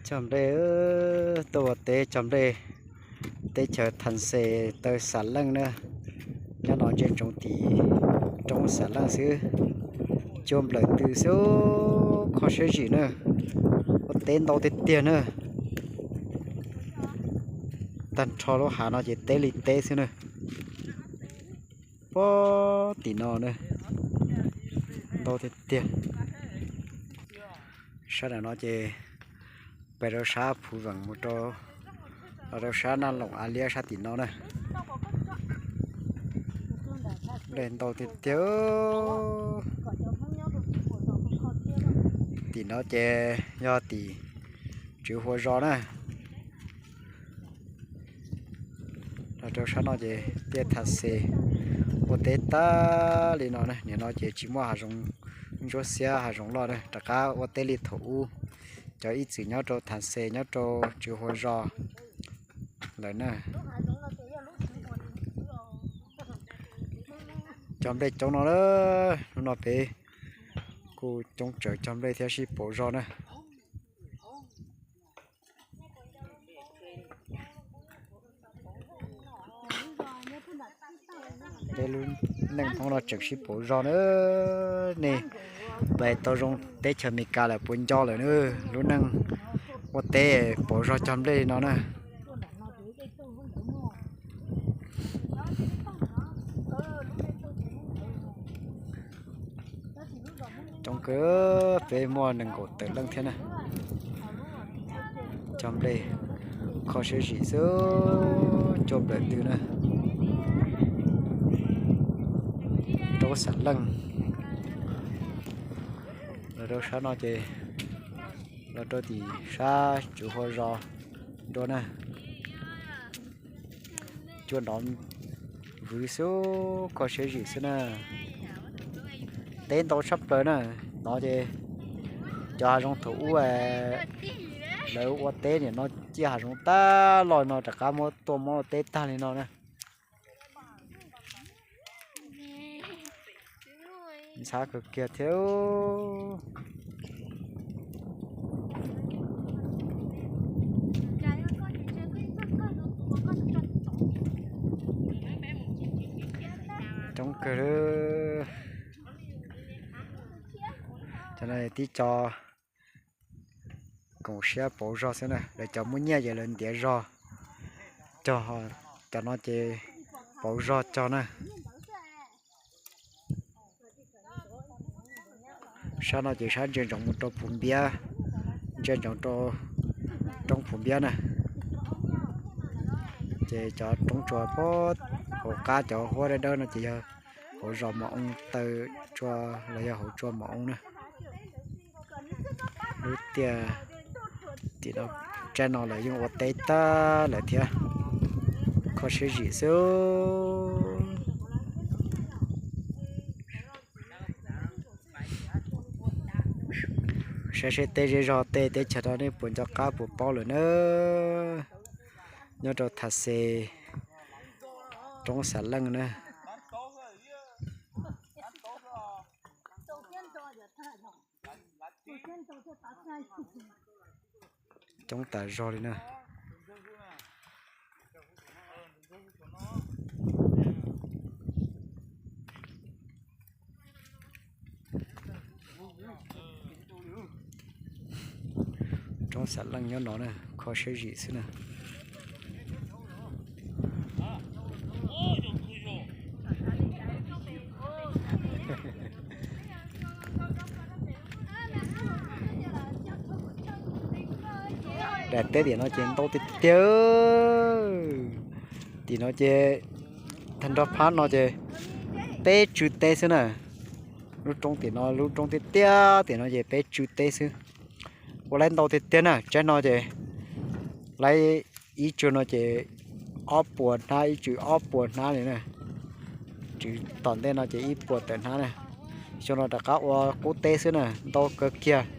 Cog nplej, tuaj ua teb cog nplej teb chaws Thas Xes taw Xam Leej na. Nyob no ntsia ntsoov tim roob Xam Leej xwb, cua nplawm ntws xwb, kho siab zim na. Ua teb ntau tiag tiag na. Tag nrho lub hav no ces teb li teb xwb na. Puag tim no na, ntau tiag tiag. Sab nram no ces pem rau sab Phuv Veem mus rau, los rau sab Naj Loom Av Liab sab tim no na. Nplej ntau tiag tiag. Tim no ces yog tim Tswv Huas Zos na. Los rau sab no ces tiaj Thas Xes ua teb tag li no na. Nim no ces tsis muaj hav zoov ntsuab xiab hav zoov loj na, rov qab ua teb li thaum ub. Cov ib txwm nyob rau Thas Xes nyob rau Tswv Huas Zos lawm na. Cog nplej coob no, hnub no peb kuj coob tsawv cog nplej thiab sib pauv zog na. Peb lub neej Hmoob no tseem sib pauv zog na. Nej pais tau zoo teb chaws Amelikas lawm puas nco lawm na, lub neej ua teb pauv zog cog nplej li no na. Coob kawg, peb muaj nees nkaum tawm leej thiab na. Cog nplej kho siab zim xwb, cua nplawm ntws na. Roob Xam Leej. Los rau sab no ces los rau tim sab Tswv Huas Zos dua na. Cua nrov vwv xwb, kho siab zim xwb na. Teb ntau tshaj plaws na. No ces cov hav zoov thaum ub lawv ua teb, nim no ciaj hav zoov tag los no rov qab muab tuaj muab ua teb tag li no na. Ntxhab kawg kiag thiab. Coob kawg. Cov no tib co koom siab pauv zog xwb na, lawv cov muaj nyiaj ces lawv ntiav zog cog, cov no ces pauv zog cog na. Sab no ces sab ntsia ntsoov mus rau Phuv Npiab, ntsia ntsoov rau roob Phuv Npiab na. Ces cov roob tsua puag hauv qab cov huab dawb dawb no ces yog hauv zos Mos Oo taw tsua los yog hauv tsua Mos Oo na. Lub tiaj tim no, tsaib no lawv yeej ua teb tag lawm thiab, kho siab zim xwb. Saib seb teb zej zog tej teb chaws no nej puas nco qab puas paub lawm na. Nyob rau Thas Xes, roob Xam Leej na. Coob tas zog li na. Roob Xam Leej nyob no na, kho siab zim xwb na. Daim teb tim no ces ntau tiag tiag. Tim no ces tag nrho phab no ces peb tsw teb xwb na. Lub roob tim no, lub roob tiaj tiaj tim no ces peb tsw teb xwb. Ua lawv ntau tiag tiag na, tsaib no ces lawv ib tsw no ces ob puas hnab, ib tsw ob puas hnab li na. Tsw tom ntej no ces ib puas tawm hnab na. Xyoo no rov qab ua qub teb xwb na, ntau kawg kiag.